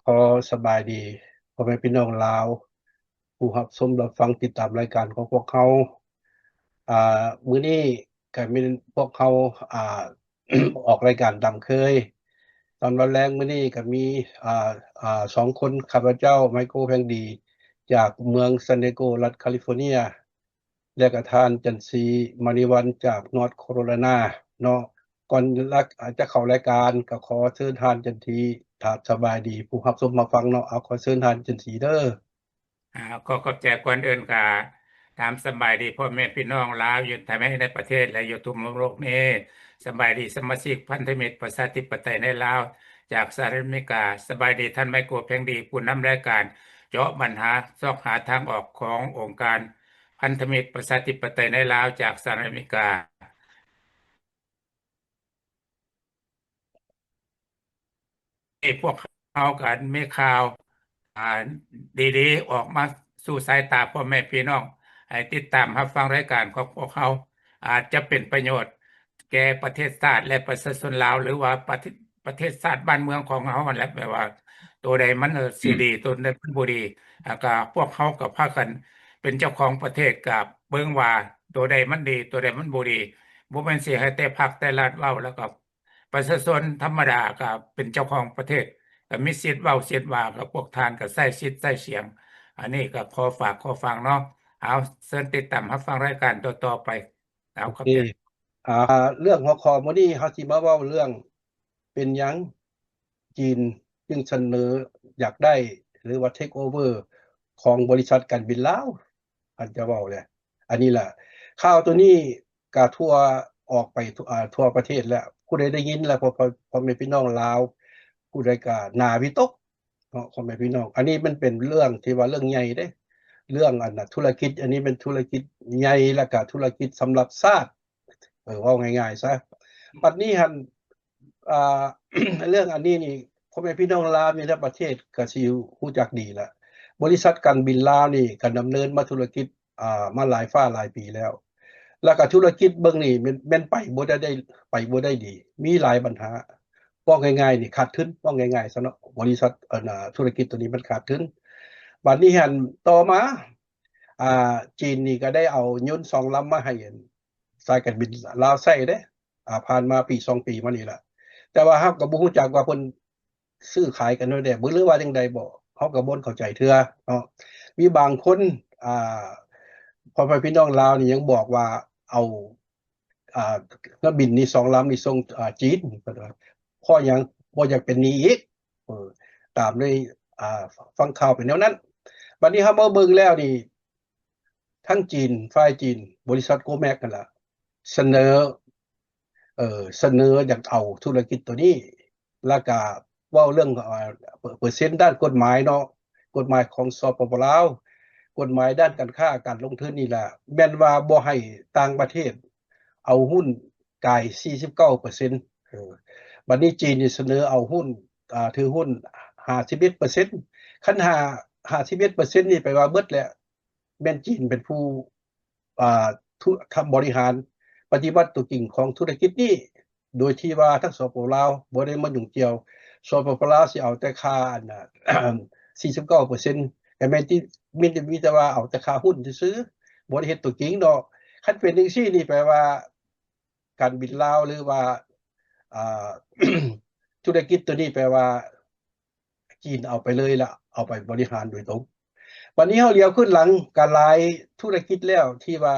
ຂໍສະບາຍດີພໍ່ແມ່ພີ່ນ້ອງລາວ ຜູ້ຮັບຊົມຮັບຟັງຕິດຕາມລາຍການຂອງພວກເຮົາ. ອາ ມື້ນີ້ກະແມ່ນພວກເຮົາ ອາ ອອກລາຍການຕາມເຄີຍ. ຕອນວັນແລງມື້ນີ້ກະມີ ອາ ອາ ສອງຄົນ ຂ້າພະເຈົ້າ ໄມໂກ ແພງດີ ຈາກເມືອງ San Diego ລັດ California ແລະກະທ່ານ ຈັນສີ ມະນີວັນ ຈາກ North Carolina ເນາະ. ກ່ອນຈະເຂົ້າລາຍການ ກະຂໍເຊີນທ່ານ ຈັນສີ ຖາມສະບາຍດີຜູ້ຮັບຊົມຮັບຟັງເນາະ. ເອົາ ຂໍເຊີນທ່ານ ຈັນສີ ເດີ. ອາ ຂໍຂອບໃຈ. ກ່ອນອື່ນກະຖາມສະບາຍດີພໍ່ແມ່ພີ່ນ້ອງລາວຢູ່ທັງໃນປະເທດ ແລະ ຢູ່ທົ່ວໂລກນີ້. ສະບາຍດີສະມາຊິກພັນທະມິດປະຊາທິປະໄຕໃນລາວຈາກສະຫະລັດອາເມລິກາ. ສະບາຍດີທ່ານ ໄມໂກ ແພງດີ ຜູ້ນຳລາຍການເຈາະບັນຫາ ຊອກຫາທາງອອກຂອງອົງການພັນທະມິດປະຊາທິປະໄຕໃນລາວຈາກສະຫະລັດອາເມລິກາ. ພວກເຮົາກະມີຂ່າວ ອາ ດີໆອອກມາສູ່ສາຍຕາພໍ່ແມ່ພີ່ນ້ອງ ໃຫ້ຕິດຕາມຮັບຟັງລາຍການຂອງພວກເຮົາ ອາດຈະເປັນປະໂຫຍດແກ່ປະເທດຊາດ ແລະ ປະຊາຊົນລາວ ຫຼືວ່າປະເທດ ປະເທດຊາດບ້ານເມືອງຂອງເຮົາຫັ້ນແຫຼະ. ແບບວ່າໂຕໃດມັນ ເອີ ຊິດີ ໂຕໃດມັນບໍ່ດີ ແລ້ວກະພວກເຮົາກະພາກັນເປັນເຈົ້າຂອງປະເທດ ກະເບິ່ງວ່າໂຕໃດມັນດີ ໂຕໃດມັນບໍ່ດີ. ບໍ່ແມ່ນຊິໃຫ້ແຕ່ພັກແຕ່ລັດເວົ້າ ແລ້ວກະ ປະຊາຊົນທຳມະດາກະເປັນເຈົ້າຂອງປະເທດ ກະມີສິດເວົ້າສິດວ່າ ກະພວກທ່ານກະໃຊ້ສິດໃຊ້ສຽງ. ອັນນີ້ກະຂໍຝາກຂໍຝັງເນາະ. ເອົາ ເຊີນຕິດຕາມຮັບຟັງລາຍການຕໍ່ໆໄປ. ເອົາ ຂອບໃຈ. ອາ ເລື່ອງຫົວຂໍ້ມື້ນີ້ເຮົາຊິມາເວົ້າເລື່ອງ ເປັນຫຍັງຈີນຈຶ່ງສະເໜີຢາກໄດ້ ຫຼືວ່າ take over ຂອງບໍລິສັດການບິນລາວ. ອັນຈະເວົ້າແຫຼະ ອັນນີ້ລະ ຂ່າວໂຕນີ້ກະທົ່ວ ອອກໄປທົ່ວ ອາ ທົ່ວປະເທດແລ້ວ. ຜູ້ໃດໄດ້ຍິນແລ້ວ ພໍ່ ພໍ່ ພໍ່ແມ່ພີ່ນ້ອງລາວ ຜູ້ໃດກະໜ້າວິຕົກເນາະ ພໍ່ແມ່ພີ່ນ້ອງ. ອັນນີ້ມັນເປັນເລື່ອງທີ່ວ່າເລື່ອງໃຫຍ່ເດ້ ເລື່ອງອັນນ່າ ທຸລະກິດ ອັນນີ້ເປັນທຸລະກິດໃຫຍ່ ແລ້ວກະທຸລະກິດສຳລັບຊາດ ເອີ ເວົ້າງ່າຍໆຊະ. ບັດນີ້ຫັ້ນ ອ່າ ເລື່ອງອັນນີ້ນີ້ ພໍ່ແມ່ພີ່ນ້ອງລາວຢູ່ໃນປະເທດກະຊິຮູ້ຈັກດີລະ. ບໍລິສັດການບິນລາວນີ້ກະດຳເນີນມາທຸລະກິດ ອ່າ ມາຫຼາຍຟ້າຫຼາຍປີແລ້ວ ແລ້ວກະທຸລະກິດເບິ່ງນີ້ແມ່ນ ແມ່ນໄປບໍ່ໄດ້ ໄດ້ ໄປບໍ່ໄດ້ດີ ມີຫຼາຍບັນຫາ. ເວົ້າງ່າຍໆນີ້ຂາດທຶນ ເວົ້າງ່າຍໆຊະເນາະ ບໍລິສັດ ອັນ ທຸລະກິດໂຕນີ້ມັນຂາດທຶນ. ບັດນີ້ຫັ້ນຕໍ່ມາ ອ່າ ຈີນນີ້ກະໄດ້ເອົາຍົນສອງລຳມາໃຫ້ ສາຍການບິນລາວໃຊ້ເດ້ ອາ ຜ່ານມາປີສອງປີມານີ້ລະ. ແຕ່ວ່າເຮົາກະບໍ່ຮູ້ຈັກວ່າເພິ່ນຊື້ຂາຍກັນແນວໃດ ຫຼືວ່າຈັ່ງໃດບໍ່ ເຮົາກະບໍ່ເຂົ້າໃຈເທື່ອເນາະ. ມີບາງຄົນ ອ່າ ພໍ່ແມ່ພີ່ນ້ອງລາວນີ້ຍັງບອກວ່າເອົາ ອ່າ ເຮືອບິນນີ້ສອງລຳນີ້ສົ່ງ ອ່າ ຈີນ ເພາະຫຍັງ ບໍ່ຢາກເປັນໜີ້ອີກ ເອີ ຕາມໃນ ອ່າ ຟັງຂ່າວເປັນແນວນັ້ນ. ບັດນີ້ເຮົາມາເບິ່ງແລ້ວນີ້ ທັງຈີນ ຝ່າຍຈີນ ບໍລິສັດ Goldmark ຫັ້ນລະ ສະເໜີ ເອີ ສະເໜີຢາກເອົາທຸລະກິດໂຕນີ້ ແລ້ວກະເວົ້າເລື່ອງ ເອີ ເປີ ເປີເຊັນດ້ານກົດໝາຍເນາະ ກົດໝາຍຂອງ ສປປ ລາວ ກົດໝາຍດ້ານການຄ້າການລົງທຶນນີ້ລະ ແມ່ນວ່າບໍ່ໃຫ້ຕ່າງປະເທດເອົາຫຸ້ນກາຍສີ່ສິບເກົ້າເປີເຊັນ. ເອີ ບັດນີ້ຈີນນີ້ສະເໜີເອົາຫຸ້ນ ອ່າ ຖືຫຸ້ນຫ້າສິບເອັດເປີເຊັນ. ຄັນຫ້າ ຫ້າສິບເອັດເປີເຊັນນີ້ແປວ່າເບິດແລ້ວ ແມ່ນຈີນເປັນຜູ້ ອ່າ ທຸ ທຳ ບໍລິຫານປະຕິບັດຕົວຈິງຂອງທຸລະກິດນີ້ ໂດຍທີ່ວ່າທັງ ສປປ ລາວ ບໍ່ໄດ້ມາຫຍຸ້ງກ່ຽວ. ສປປ ລາວ ຊິເອົາແຕ່ຄ່າ ອັນນ່າ ສີ່ສິບເກົ້າເປີເຊັນ ກະແມ່ນທີ່ ມີ ມີແຕ່ວ່າເອົາແຕ່ຄ່າຫຸ້ນຊື່ໆ ບໍ່ໄດ້ເຮັດຕົວຈິງດອກ. ຄັນເປັນຈັ່ງຊີ້ນີ້ແປວ່າ ການບິນລາວ ຫຼືວ່າ ອ່າ ທຸລະກິດໂຕນີ້ແປວ່າ ຈີນເອົາໄປເລີຍລະ ເອົາໄປບໍລິຫານໂດຍຕົງ. ບັດນີ້ເຮົາຫຼຽວຄືນຫຼັງກະຫຼາຍທຸລະກິດແລ້ວທີ່ວ່າ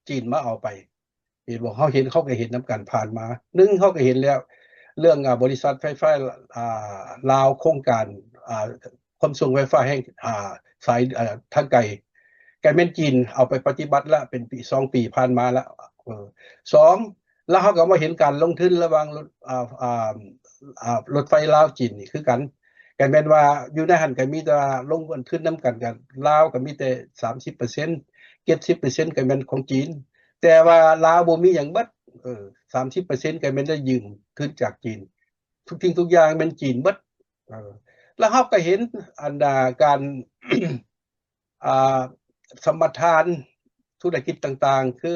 ຈີນມາເອົາໄປ ເຫັນບໍ່? ເຮົາເຫັນ ເຮົາກະເຫັນນຳກັນຜ່ານມາ. ໜຶ່ງ ເຮົາກະເຫັນແລ້ວ ເລື່ອງ ອາ ບໍລິສັດໄຟຟ້າ ອາ ລາວ ໂຄງການ ອາ ຂົນສົ່ງໄຟຟ້າແຮງ ອາ ສາຍ ອາ ທາງໄກ ກະແມ່ນຈີນເອົາໄປປະຕິບັດລະ ເປັນປີສອງປີຜ່ານມາລະ. ເອີ ສອງ ລະເຮົາກະບໍ່ເຫັນການລົງທຶນລະຫວ່າງລົດ ອາ ອາ ອາ ລົດໄຟລາວຈີນນີ້ຄືກັນ. ກະແມ່ນວ່າຢູ່ໃນຫັ້ນກະມີແຕ່ວ່າລົງທຶນນຳກັນ ກະລາວກະມີແຕ່ສາມສິບເປີເຊັນ ເຈັດສິບເປີເຊັນກະແມ່ນຂອງຈີນ ແຕ່ວ່າລາວບໍ່ມີຫຍັງເບິດ. ເອີ ສາມສິບເປີເຊັນກະແມ່ນໄດ້ຢືມທຶນຈາກຈີນ ທຸກສິ່ງທຸກຢ່າງແມ່ນຈີນເບິດ. ເອີ ແລ້ວເຮົາກະເຫັນອັນ ອາ ການ ອາ ສຳປະທານທຸລະກິດຕ່າງໆ ຄື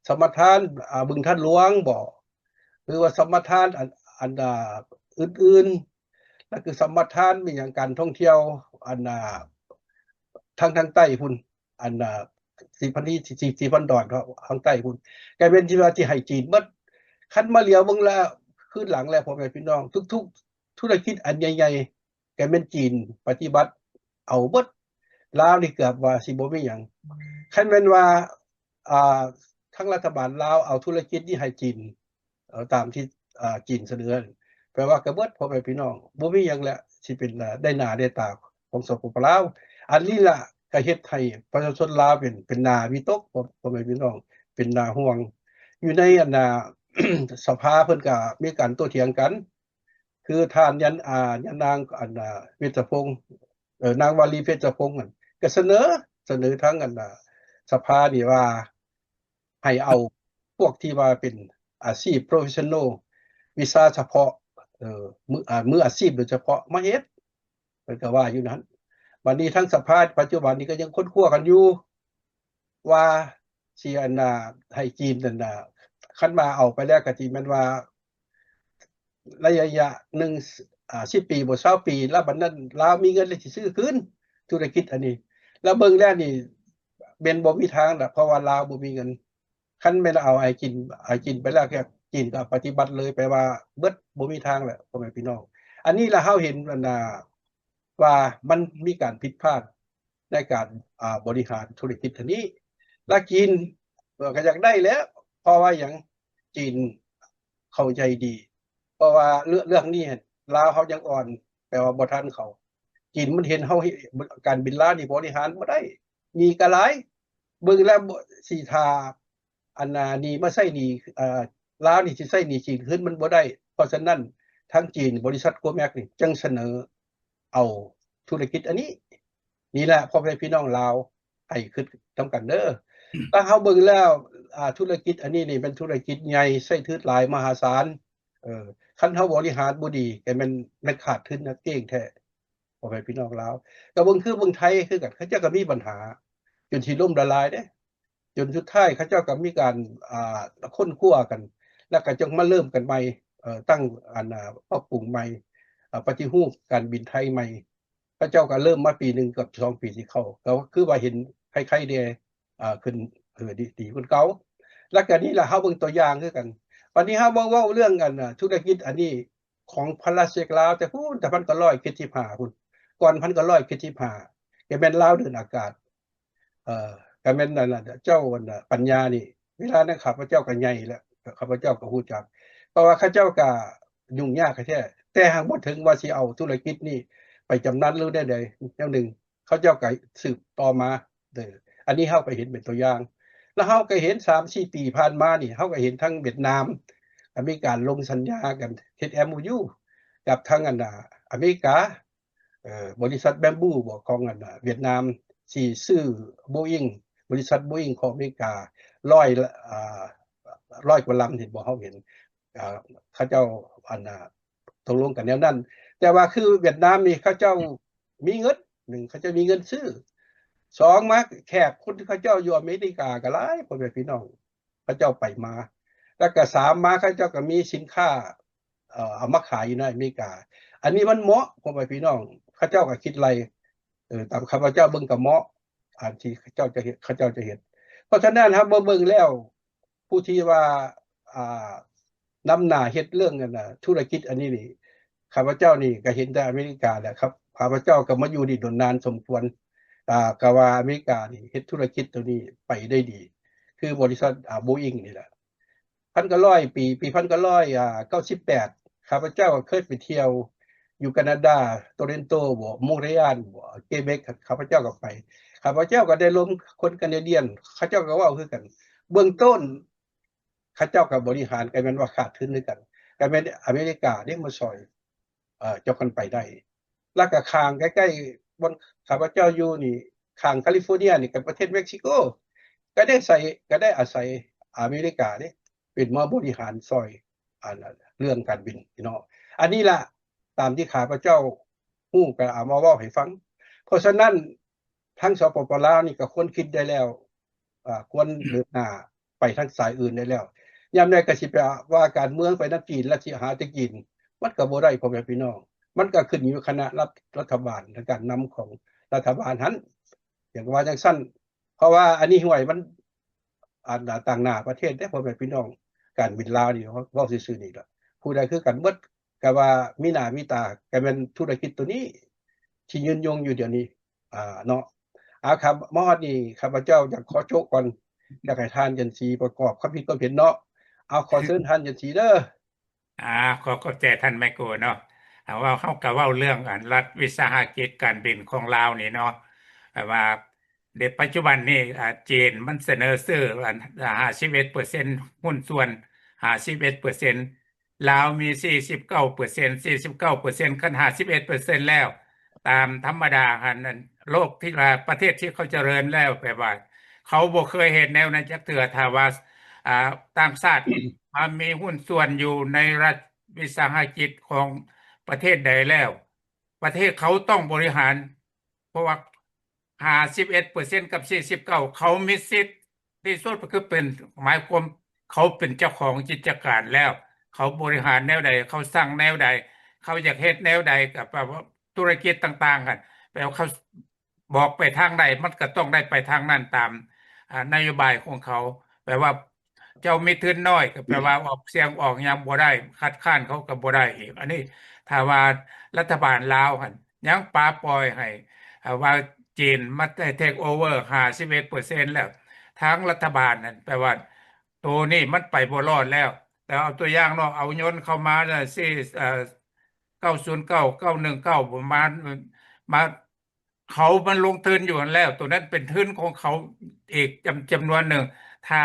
ສຳປະທານ ອາ ບຶງທາດຫຼວງບໍ ຫຼືວ່າສຳປະທານອັນ ອັນ ອາ ອື່ນໆ ກໍຄືສຳປະທານ ມີຫຍັງການທ່ອງທ່ຽວ ອັນ ອ່າ ທາງ ທາງໃຕ້ພຸ້ນ ອັນ ອ່າ ສີພັນ ສີ ສີພັນດອນເນາະ ທາງໃຕ້ພຸ້ນ ກະແມ່ນທີ່ວ່າຊິໃຫ້ຈີນເບິດ. ຄັນມາຫຼຽວເບິ່ງລະຄືນຫຼັງແລ້ວ ພໍ່ແມ່ພີ່ນ້ອງ ທຸກໆທຸລະກິດອັນໃຫຍ່ໆ ກະແມ່ນຈີນປະຕິບັດເອົາເບິດ. ລາວນີ້ເກືອບວ່າຊິບໍ່ມີຫຍັງ. ຄັນແມ່ນວ່າ ອ່າ ທາງລັດຖະບານລາວເອົາທຸລະກິດນີ້ໃຫ້ຈີນ ເອົາຕາມທີ່ ອ່າ ຈີນສະເໜີ ແປວ່າກະເບິດ ພໍ່ແມ່ພີ່ນ້ອງ ບໍ່ມີຫຍັງແລ້ວ ຊິເປັນ ອ່າ ໄດ້ໜ້າໄດ້ຕາຂອງ ສປປ ລາວ. ອັນນີ້ລະກະເຮັດໃຫ້ປະຊາຊົນລາວເປັນ ເປັນໜ້າວິຕົກ ພໍ່ ພໍ່ແມ່ພີ່ນ້ອງ ເປັນໜ້າຫ່ວງ. ຢູ່ໃນອັນ ອ່າ ສະພາເພິ່ນກະມີການໂຕ້ຖຽງກັນ ຄືທ່ານ ຍານ ອ່າ ຍານາງ ອັນ ອ່າ ເວດສະພົງ ເອີ ນາງວາລີ ເວດສະພົງ ນັ້ນ ກະສະເໜີ ສະເໜີທາງ ອັນ ອ່າ ສະພານີ້ວ່າ ໃຫ້ເອົາພວກທີ່ວ່າເປັນອາຊີບ professional ວິຊາສະເພາະ ເອີ ມື ອ່າ ມືອາຊີບໂດຍສະເພາະມາເຮັດ ເພິ່ນກະວ່າຢູ່ນັ້ນ. ບັດນີ້ທາງສະພາປັດຈຸບັນນີ້ກະຍັງຄົ້ນຄວ້າກັນຢູ່ວ່າຊິ ອັນນ່າ ໃຫ້ຈີນ ອັນນ່າ ຄັນວ່າເອົາໄປແລ້ວກະຊິແມ່ນວ່າ ໄລຍະໜຶ່ງ ອ່າ ສິບປີບໍ ຊາວປີ ລະບັດນັ້ນລາວມີເງິນແລ້ວຊິຊື້ຄືນທຸລະກິດອັນນີ້. ລະເບິ່ງແລ້ວນີ້ແມ່ນບໍ່ມີທາງລະ ເພາະວ່າລາວບໍ່ມີເງິນ. ຄັນແມ່ນເອົາໃຫ້ຈີນ ໃຫ້ຈີນໄປແລ້ວ ກະຈີນກະປະຕິບັດເລີຍ ແປວ່າເບິດ ບໍ່ມີທາງແລ້ວ ພໍ່ແມ່ພີ່ນ້ອງ. ອັນນີ້ລະເຮົາເຫັນ ອັນນ່າ ວ່າມັນມີການຜິດພາດໃນການ ອ່າ ບໍລິຫານທຸລະກິດອັນນີ້ ລະຈີນ ເອີ ກະຢາກໄດ້ແຫຼະ ເພາະວ່າຫຍັງ ຈີນເຂົ້າໃຈດີ ເພາະວ່າເລື່ອງ ເລື່ອງນີ້ລາວເຮົາຍັງອ່ອນ ແປວ່າບໍ່ທັນເຂົາ. ຈີນມັນເຫັນເຮົາ ການບິນລາວນີ້ບໍລິຫານບໍ່ໄດ້ ໜີ້ກະຫຼາຍ ເບິ່ງແລ້ວຊິຖ້າ ອັນນ່າ ໜີ້ມາໃຊ້ໜີ້ ເອີ ລາວນີ້ຊິໃຊ້ໜີ້ຈີນຄືນມັນບໍ່ໄດ້. ເພາະສະນັ້ນທາງຈີນ ບໍລິສັດ Goldmark ນີ້ຈຶ່ງສະເໜີເອົາທຸລະກິດອັນນີ້. ນີ້ແຫຼະ ພໍ່ແມ່ພີ່ນ້ອງລາວ ໃຫ້ຄິດນຳກັນເດີ. ຖ້າເຮົາເບິ່ງແລ້ວ ອ່າ ທຸລະກິດອັນນີ້ນີ້ເປັນທຸລະກິດໃຫຍ່ ໃຊ້ທຶນຫຼາຍມະຫາສານ. ເອີ ຄັນເຮົາບໍລິຫານບໍ່ດີ ກະແມ່ນ ແມ່ນຂາດທຶນນະ ເກັງແທ້ ພໍ່ແມ່ພີ່ນ້ອງລາວ. ກະເບິ່ງຄືເບິ່ງໄທຄືກັນ ເຂົາເຈົ້າກະມີບັນຫາ ຈົນຊິລົ້ມລະລາຍເດ້. ຈົນສຸດທ້າຍເຂົາເຈົ້າກະມີການ ອ່າ ຄົ້ນຄວ້າກັນ ລະກະຈຶ່ງມາເລີ່ມກັນໃໝ່ ເອີ ຕັ້ງ ອັນ ອ່າ ປັບປຸງໃໝ່ ເອີ ປະຕິຮູບການບິນໄທໃໝ່. ເຂົາເຈົ້າກະເລີ່ມມາປີໜຶ່ງກັບສອງປີທີ່ເຂົ້າ ກະຄືວ່າເຫັນໄຄໆແດ່ ອ່າ ຂຶ້ນ ເອີ ດີ ດີກວ່າເກົ່າ. ລະກະນີ້ລະ ເຮົາເບິ່ງຕົວຢ່າງຄືກັນ. ບັດນີ້ເຮົາມາເວົ້າເລື່ອງ ອັນ ທຸລະກິດອັນນີ້ ຂອງພະລາຊະອານາຈັກລາວ ແຕ່ພຸ້ນ ແຕ່ພັນເກົ້າຮ້ອຍເຈັດສິບຫ້າພຸ້ນ ກ່ອນພັນເກົ້າຮ້ອຍເຈັດສິບຫ້າ ກະແມ່ນລາວເດີນອາກາດ ເອີ ກະແມ່ນ ອັນ ເຈົ້າ ອັນ ປັນຍານີ້ ເວລານັ້ນຂ້າພະເຈົ້າກະໃຫຍ່ແລ້ວ ຂ້າພະເຈົ້າກະຮູ້ຈັກ ເພາະວ່າເຂົາເຈົ້າກະຫຍຸ້ງຍາກແທ້ ແຕ່ຫາກບໍ່ເຖິງວ່າຊິເອົາທຸລະກິດນີ້ໄປຈຳນຳ ຫຼື ແນວໃດແນວໜຶ່ງ ເຂົາເຈົ້າກະສືບຕໍ່ມາເດີ. ອັນນີ້ເຮົາກະເຫັນເປັນຕົວຢ່າງ ລະເຮົາກະເຫັນສາມສີ່ປີຜ່ານມານີ້ ເຮົາກະເຫັນທັງຫວຽດນາມ ອາເມລິກາລົງສັນຍາກັນ ເຮັດ ເອັມໂອຢູ ກັບທາງ ອັນ ອາເມລິກາ ເອີ ບໍລິສັດແບມບູບໍ ຂອງ ອັນ ຫວຽດນາມ ຊິຊື້ໂບອິງ ບໍລິສັດໂບອິງຂອງອາເມລິກາ ຮ້ອຍ ອ່າ ຮ້ອຍກວ່າລຳ ເຫັນບໍ່ ເຮົາເຫັນ ອ່າ ເຂົາເຈົ້າ ອັນ ຕົກລົງກັນແນວນັ້ນ. ແຕ່ວ່າຄືຫວຽດນາມນີ້ ເຂົາເຈົ້າມີເງິນ ໜຶ່ງ ເຂົາເຈົ້າມີເງິນຊື້ ສອງ ມາແຂກຄົນເຂົາເຈົ້າຢູ່ອາເມລິກາກະຫຼາຍ ພໍ່ແມ່ພີ່ນ້ອງ ເຂົາເຈົ້າໄປມາ ລະກະສາມ ມາເຂົາເຈົ້າກະມີສິນຄ້າ ເອີ ເອົາມາຂາຍຢູ່ໃນອາເມລິກາ. ອັນນີ້ມັນເໝາະ ພໍ່ແມ່ພີ່ນ້ອງ ເຂົາເຈົ້າກະຄິດໄລ່ ເອີ ຕາມຂ້າພະເຈົ້າເບິ່ງກະເໝາະ ອັນທີ່ເຂົາເຈົ້າຈະເຮັດ ເຂົາເຈົ້າຈະເຮັດ. ເພາະສະນັ້ນ ເຮົາມາເບິ່ງແລ້ວ ຜູ້ທີ່ວ່າ ອ່າ ນຳໜ້າເຮັດເລື່ອງ ອັນ ທຸລະກິດອັນນີ້ນີ້ ຂ້າພະເຈົ້ານີ້ກະເຫັນແຕ່ອາເມລິກາແຫຼະ ຂ້າພະເຈົ້າກະມາຢູ່ນີ້ດົນນານສົມຄວນ ອ່າ ກະວ່າອາເມລິການີ້ເຮັດທຸລະກິດໂຕນີ້ໄປໄດ້ດີ ຄືບໍລິສັດ ອ່າ ໂບອິງນີ້ແຫຼະ. ພັນເກົ້າຮ້ອຍ ປີ ປີພັນເກົ້າຮ້ອຍເກົ້າສິບແປດ ຂ້າພະເຈົ້າກະເຄີຍໄປທ່ຽວຢູ່ການາດາ ໂຕເຣນໂຕບໍ ໂມນເຣອານບໍ ເກເບັກ ຂ້າພະເຈົ້າກະໄປ ຂ້າພະເຈົ້າກະໄດ້ລົມຄົນການາດຽນ ເຂົາເຈົ້າກະເວົ້າຄືກັນ ເບື້ອງຕົ້ນ ເຂົາເຈົ້າກະບໍລິຫານ ກະແມ່ນວ່າຂາດທຶນຄືກັນ ກະແມ່ນອາເມລິກາເດ້ມາຊ່ອຍ ເອີ ຈົບກັນໄປໄດ້. ລະກະຂ້າງໃກ້ໆບ່ອນຂ້າພະເຈົ້າຢູ່ນີ້ ຂ້າງຄາລິຟໍເນຍນີ້ ກະປະເທດເມັກຊິໂກ ກະໄດ້ໃຊ້ ກະໄດ້ອາໄສອາເມລິກາເດ້ ເປັນມາບໍລິຫານຊ່ອຍ ອັນ ເລື່ອງການບິນພີ່ນ້ອງ. ອັນນີ້ລະ ຕາມທີ່ຂ້າພະເຈົ້າຮູ້ກະເອົາມາເວົ້າໃຫ້ຟັງ. ເພາະສະນັ້ນ ທາງ ສປປ ລາວ ນີ້ກະຄວນຄິດໄດ້ແລ້ວ ອ່າ ຄວນເດີນໜ້າໄປທາງສາຍອື່ນໄດ້ແລ້ວ. ຍາມໃດກະຊິໄປວ່າການເມືອງໄປນຳຈີນ ລະຊິຫາແຕ່ຈີນ ມັນກະບໍ່ໄດ້ ພໍ່ແມ່ພີ່ນ້ອງ. ມັນກໍຂຶ້ນຢູ່ກັບຄະນະລັດ ລັດຖະບານ ແລະ ການນຳຂອງລັດຖະບານຫັ້ນ ຢາກວ່າຈັ່ງຊັ້ນ ເພາະວ່າອັນນີ້ຫ້ວຍມັນ ອັນ ຕາງໜ້າປະເທດເດ້ ພໍ່ແມ່ພີ່ນ້ອງ ການບິນລາວນີ້ ເວົ້າຊື່ໆນີ້ລະ ຜູ້ໃດຄືກັນເບິດ ກໍວ່າມີໜ້າມີຕາ ກໍແມ່ນທຸລະກິດໂຕນີ້ທີ່ຍືນຍົງຢູ່ດຽວນີ້ ອ່າ ເນາະ. ອາ ຄັບ ມາຮອດນີ້ ຂ້າພະເຈົ້າຢາກຂໍໂຈະກ່ອນ ຢາກໃຫ້ທ່ານຈັນສີປະກອບຄວາມຄິດຄວາມເຫັນເນາະ. ເອົາ ຂໍເຊີນທ່ານຈັນສີເດີ. ອາ ຂໍຂອບໃຈທ່ານໄມໂກເນາະ. ເອົາ ເວົ້າ ເຮົາກໍເວົ້າເລື່ອງ ອັນ ລັດວິສາຫະກິດການບິນຂອງລາວນີ້ເນາະ ແບບວ່າ ໃນປັດຈຸບັນນີ້ ອາ ຈີນມັນສະເໜີຊື້ ອັນ ຫ້າສິບເອັດເປີເຊັນ ຫຸ້ນສ່ວນ ຫ້າສິບເອັດເປີເຊັນ ລາວມີ ສີ່ສິບເກົ້າເປີເຊັນ ສີ່ສິບເກົ້າເປີເຊັນ ຄັນ ຫ້າສິບເອັດເປີເຊັນແລ້ວ ຕາມທຳມະດາຫັ້ນ ອັນ ໂລກທີ່ວ່າ ປະເທດທີ່ເຂົາຈະເລີນແລ້ວ ແປວ່າ ເຂົາບໍ່ເຄີຍເຮັດແນວນັ້ນຈັກເທື່ອ. ຖ້າວ່າ ອ່າ ຕ່າງຊາດ ມາມີຫຸ້ນສ່ວນຢູ່ໃນລັດວິສາຫະກິດຂອງປະເທດໃດແລ້ວ ປະເທດເຂົາຕ້ອງບໍລິຫານ ເພາະວ່າ ຫ້າສິບເອັດເປີເຊັນ ກັບ ສີ່ສິບເກົ້າ ເຂົາມີສິດທີ່ສຸດ ກໍຄືເປັນ ໝາຍຄວາມເຂົາເປັນເຈົ້າຂອງກິດຈະການແລ້ວ ເຂົາບໍລິຫານແນວໃດ ເຂົາສັ່ງແນວໃດ ເຂົາຢາກເຮັດແນວໃດ ກໍແປວ່າທຸລະກິດຕ່າງໆຫັ້ນ ແປວ່າເຂົາ ບອກໄປທາງໃດ ມັນກໍຕ້ອງໄດ້ໄປທາງນັ້ນຕາມ ອ່າ ນະໂຍບາຍຂອງເຂົາ. ແປວ່າເຈົ້າມີທຶນນ້ອຍ ກໍແປວ່າອອກສຽງອອກຫຍັງບໍ່ໄດ້ ຄັດຄ້ານເຂົາກໍບໍ່ໄດ້ອີກ. ອັນນີ້ຖ້າວ່າລັດຖະບານລາວຫັ້ນຍັງປະປ່ອຍໃຫ້ ອ່າ ວ່າຈີນມາເທກໂອເວີຫ້າສິບເອັດເປີເຊັນແລ້ວ ທາງລັດຖະບານນັ້ນ ແປວ່າໂຕນີ້ມັນໄປບໍ່ລອດແລ້ວ. ແຕ່ເອົາຕົວຢ່າງເນາະ ເອົາຍົນເຂົ້າມາ ເອີ ເກົ້າສູນເກົ້າ ເກົ້າໜຶ່ງເກົ້າ ມາ ມາ ເຂົາມັນລົງທຶນຢູ່ຫັ້ນແລ້ວ ໂຕນັ້ນເປັນທຶນຂອງເຂົາອີກຈຳ ຈຳນວນໜຶ່ງ. ຖ້າ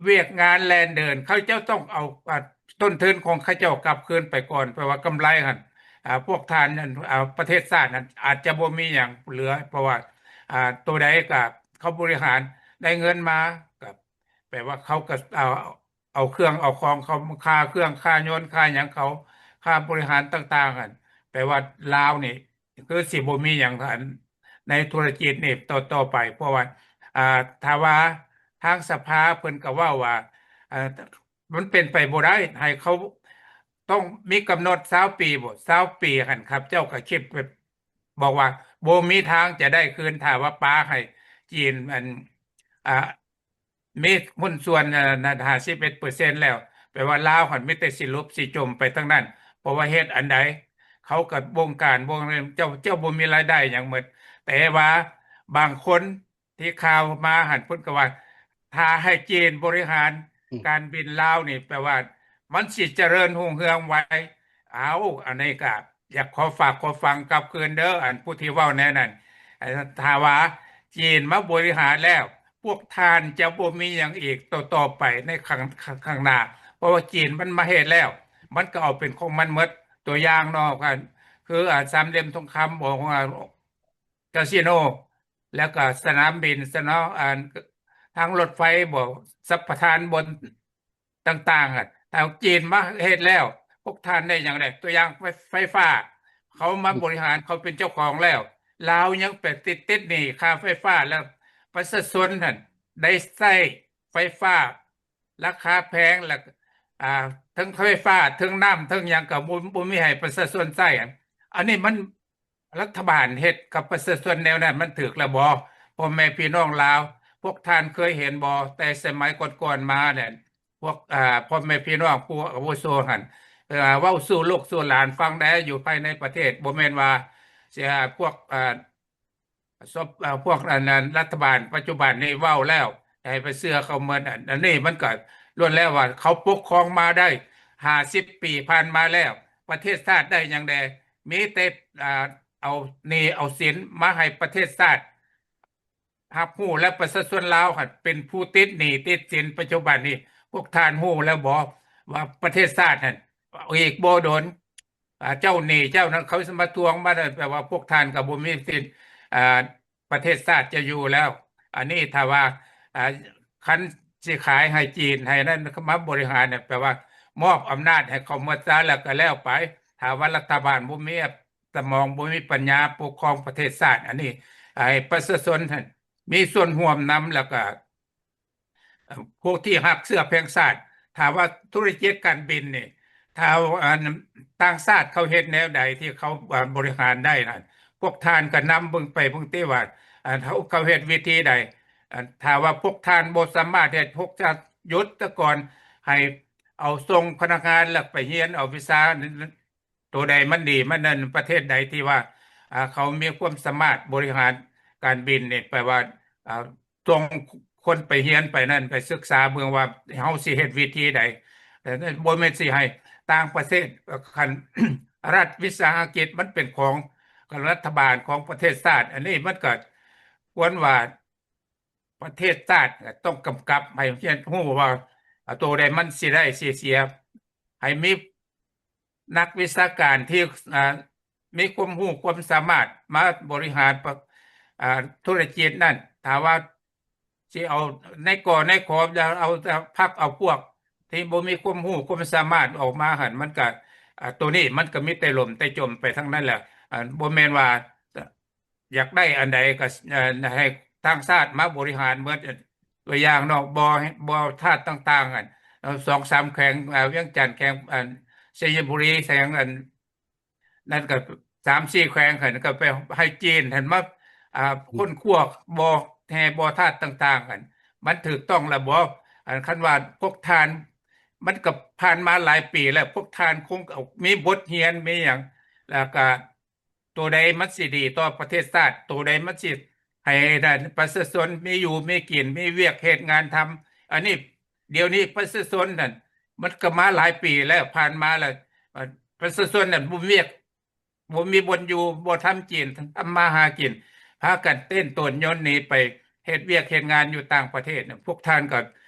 ວຽກງານແລ່ນເດີນ ເຂົາເຈົ້າຕ້ອງເອົາ ອ່າ ຕົ້ນທຶນຂອງເຂົາເຈົ້າກັບຄືນໄປກ່ອນ ແປວ່າກຳໄລຫັ້ນ ອ່າ ພວກທ່ານ ອ່າ ປະເທດຊາດນັ້ນອາດຈະບໍ່ມີຫຍັງເຫຼືອ ເພາະວ່າ ອ່າ ໂຕໃດກໍເຂົາບໍລິຫານໄດ້ເງິນມາ ກໍແປວ່າເຂົາກໍເອົາ ເອົາເຄື່ອງເອົາຂອງເຂົາ ຄ່າເຄື່ອງ ຄ່າຍົນ ຄ່າຫຍັງເຂົາ ຄ່າບໍລິຫານຕ່າງໆຫັ້ນ ແປວ່າລາວນີ້ຄືຊິບໍ່ມີຫຍັງ ອັນ ໃນທຸລະກິດນີ້ຕໍ່ ຕໍ່ໄປ ເພາະວ່າ ອ່າ ຖ້າວ່າທາງສະພາເພິ່ນກໍເວົ້າວ່າ ເອີ ມັນເປັນໄປບໍ່ໄດ້ ໃຫ້ເຂົາຕ້ອງມີກຳນົດຊາວປີບໍ ຊາວປີຫັ້ນ ຂ້າພະເຈົ້າກໍຄິດແບບ ບອກວ່າບໍ່ມີທາງຈະໄດ້ຄືນ ຖ້າວ່າປະໃຫ້ຈີນ ອັນ ອ່າ ມີຫຸ້ນສ່ວນ ເອີ ນັ້ນ ຫ້າສິບເອັດເປີເຊັນແລ້ວ ແປວ່າລາວຫັ້ນມີແຕ່ຊິຫຼຸບຊິຈົມໄປທາງນັ້ນ ເພາະວ່າເຮັດອັນໃດ ເຂົາກໍບົງການ ບົງ ເຈົ້າ ເຈົ້າບໍ່ມີລາຍໄດ້ຫຍັງໝົດ. ແຕ່ວ່າບາງຄົນທີ່ຂ່າວມາຫັ້ນ ເພິ່ນກໍວ່າ ຖ້າໃຫ້ຈີນບໍລິຫານ ອືມ ການບິນລາວນີ້ ແປວ່າມັນຊິຈະເລີນຮຸ່ງເຮືອງໄວ. ເອົາ ອັນນີ້ກໍ ຢາກຂໍຝາກຂໍຝັງກັບຄືນເດີ ອັນຜູ້ທີ່ເວົ້າແນວນັ້ນ ເອີ ຖ້າວ່າຈີນມາບໍລິຫານແລ້ວ ພວກທ່ານຈະບໍ່ມີຫຍັງອີກຕໍ່ໆໄປໃນຂ້າງ ຂ້າງໜ້າ ເພາະວ່າຈີນມັນມາເຮັດແລ້ວ ມັນກໍເອົາເປັນຂອງມັນໝົດ. ຕົວຢ່າງເນາະ ກໍຄື ອາ ສາມຫຼ່ຽມທອງຄຳ ບອກວ່າກາສິໂນ ແລ້ວກໍສະໜາມບິນ ສະໜາມ ອັນ ທາງລົດໄຟບໍ ສຳປະທານບ່ອນ ຕ່າງໆ ອະ ທາງຈີນມາເຮັດແລ້ວ ພວກທ່ານໄດ້ຫຍັງແດ່? ຕົວຢ່າງໄຟ ໄຟຟ້າ ເຂົາມາ ອືມ ບໍລິຫານ ເຂົາເປັນເຈົ້າຂອງແລ້ວ ລາວຍັງໄປຕິດ ຕິດໜີ້ຄ່າໄຟຟ້າ ແລ້ວປະຊາຊົນຫັ້ນໄດ້ໃຊ້ໄຟຟ້າລາຄາແພງ ແລ້ວ ອ່າ ເຖິງໄຟຟ້າ ເຖິງນ້ຳ ເຖິງຫຍັງກໍບໍ່ ບໍ່ມີໃຫ້ປະຊາຊົນໃຊ້. ອັນ ອັນນີ້ມັນ ລັດຖະບານເຮັດກັບປະຊາຊົນແນວນັ້ນມັນຖືກແລ້ວບໍ່? ພໍ່ແມ່ພີ່ນ້ອງລາວ ພວກທ່ານເຄີຍເຫັນບໍ່? ແຕ່ສະໄໝກ່ອນໆມານັ້ນ ພວກ ອ່າ ພໍ່ແມ່ພີ່ນ້ອງຜູ້ອາວຸໂສຫັ້ນ ເອີ ເວົ້າສູ່ລູກສູ່ຫຼານຟັງແດ່ ຢູ່ພາຍໃນປະເທດ ບໍ່ແມ່ນວ່າຊິ ພວກ ອ່າ ສົບ ເອີ ພວກ ອັນ ອັນ ລັດຖະບານປັດຈຸບັນນີ້ເວົ້າແລ້ວ ໃຫ້ໄປເຊື່ອເຂົາໝົດ. ອັນ ອັນນີ້ມັນກໍລ້ວນແລ້ວວ່າເຂົາປົກຄອງມາໄດ້ຫ້າສິບປີຜ່ານມາແລ້ວ ປະເທດຊາດໄດ້ຫຍັງແດ່? ມີແຕ່ ອ່າ ເອົາໜີ້ເອົາສິນມາໃຫ້ປະເທດຊາດຮັບຮູ້ ແລະ ປະຊາຊົນລາວຫັ້ນເປັນຜູ້ຕິດໜີ້ຕິດສິນ. ປັດຈຸບັນນີ້ພວກທ່ານຮູ້ແລ້ວບໍ່ວ່າປະເທດຊາດຫັ້ນ ອີກບໍ່ດົນ ອ່າ ເຈົ້າໜີ້ເຈົ້ານັ້ນເຂົາຊິມາທວງມາ ແປວ່າພວກທ່ານກໍບໍ່ມີສິດ ອ່າ ປະເທດຊາດຈະຢູ່ແລ້ວ. ອັນນີ້ຖ້າວ່າ ອ່າ ຄັນຊິຂາຍໃຫ້ຈີນ ໃຫ້ນັ້ນມາບໍລິຫານ ແປວ່າມອບອຳນາດໃຫ້ເຂົາໝົດຊະ ແລ້ວກໍແລ້ວໄປ. ຖ້າວ່າລັດຖະບານບໍ່ມີສະໝອງ ບໍ່ມີປັນຍາປົກຄອງປະເທດຊາດ ອັນນີ້ໃຫ້ປະຊາຊົນມີສ່ວນຮ່ວມນຳ ແລ້ວກໍ ເອີ ພວກທີ່ຮັກເຊື້ອແພງຊາດ ຖ້າວ່າທຸລະກິດການບິນນີ້ ຖ້າ ອັນ ຕ່າງຊາດເຂົາເຮັດແນວໃດທີ່ເຂົາ ອາ ບໍລິຫານໄດ້ນັ້ນ ພວກທ່ານກໍນຳເບິ່ງໄປເບິ່ງຕິວ່າ ອັນ ເຂົາ ເຂົາເຮັດວິທີໃດ. ອັນ ຖ້າວ່າພວກທ່ານບໍ່ສາມາດເຮັດ ພວກຈະຢຸດຊະກ່ອນ ໃຫ້ເອົາສົ່ງພະນັກງານແລ້ວໄປຮຽນເອົາວິຊາ ໂຕໃດມັນດີ ມັນນັ້ນ ປະເທດໃດທີ່ວ່າ ອ່າ ເຂົາມີຄວາມສາມາດບໍລິຫານການບິນນີ້ ແປວ່າ ອ່າ ສົ່ງຄົນໄປຮຽນໄປນັ້ນ ໄປສຶກສາເບິ່ງວ່າເຮົາຊິເຮັດວິທີໃດ. ແຕ່ບໍ່ແມ່ນຊິໃຫ້ຕ່າງປະເທດ ຄັນລັດວິສາຫະກິດມັນເປັນຂອງລັດຖະບານຂອງປະເທດຊາດ ອັນນີ້ມັນກໍຄວນວ່າ ປະເທດຊາດຕ້ອງກຳກັບໃຫ້ເຮັດຮູ້ວ່າ ໂຕໃດມັນຊິໄດ້ຊິເສຍ ໃຫ້ມີນັກວິຊາການທີ່ ອ່າ ມີຄວາມຮູ້ຄວາມສາມາດມາບໍລິຫານປະ ອ່າ ທຸລະກິດນັ້ນ. ຖ້າວ່າຊິເອົານາຍ ກ ນາຍ ຂ ແລ້ວເອົາແຕ່ພັກເອົາພວກທີ່ບໍ່ມີຄວາມຮູ້ຄວາມສາມາດອອກມາຫັ້ນ ມັນກະ ອ່າ ໂຕນີ້ມັນກະມີແຕ່ລົ້ມແຕ່ຈົມໄປທັງນັ້ນແຫຼະ. ອ່າ ບໍ່ແມ່ນວ່າ ຢາກໄດ້ອັນໃດກໍ ເອີ ໃຫ້ທາງຊາດມາບໍລິຫານເໝິດ. ຕົວຢ່າງເນາະ ບໍ່ ບໍ່ທາດຕ່າງໆ ອັນ ເອີ ສອງສາມແຂວງ ອາ ວຽງຈັນ ແຂວງ ອັນ ໄຊຍະບູລີ ແຂວງ ອັນ ນັ້ນກໍສາມສີ່ແຂວງ ອັນ ກໍໄປໃຫ້ຈີນຫັ້ນມາ ອ່າ ຄົ້ນຄວ້າບໍ່ແຮ່ບໍ່ທາດຕ່າງໆ ອັນ ມັນຖືກຕ້ອງແລ້ວບໍ່? ອັນ ຄັນວ່າພວກທ່ານ ມັນກໍຜ່ານມາຫຼາຍປີແລ້ວ ພວກທ່ານຄົງເອົາ ມີບົດຮຽນ ມີຫຍັງ ແລ້ວກໍ ໂຕໃດມັນຊິດີຕໍ່ປະເທດຊາດ ໂຕໃດມັນຊິໃຫ້ປະຊາຊົນມີຢູ່ມີກິນ ມີວຽກເຮັດງານທຳ. ອັນນີ້ ດຽວນີ້ປະຊາຊົນນັ້ນ ມັນກໍມາຫຼາຍປີແລ້ວ ຜ່ານມາແລ້ວ ປະຊາຊົນນັ້ນບໍ່ມີວຽກ ບໍ່ມີບ່ອນຢູ່ ບໍ່ທຳກິນ ທຳມາຫາກິນ ພາກັນເຕັ້ນໂຕນຍົນໜີໄປເຮັດວຽກເຮັດງານຢູ່ຕ່າງປະເທດ. ພວກທ່ານກໍ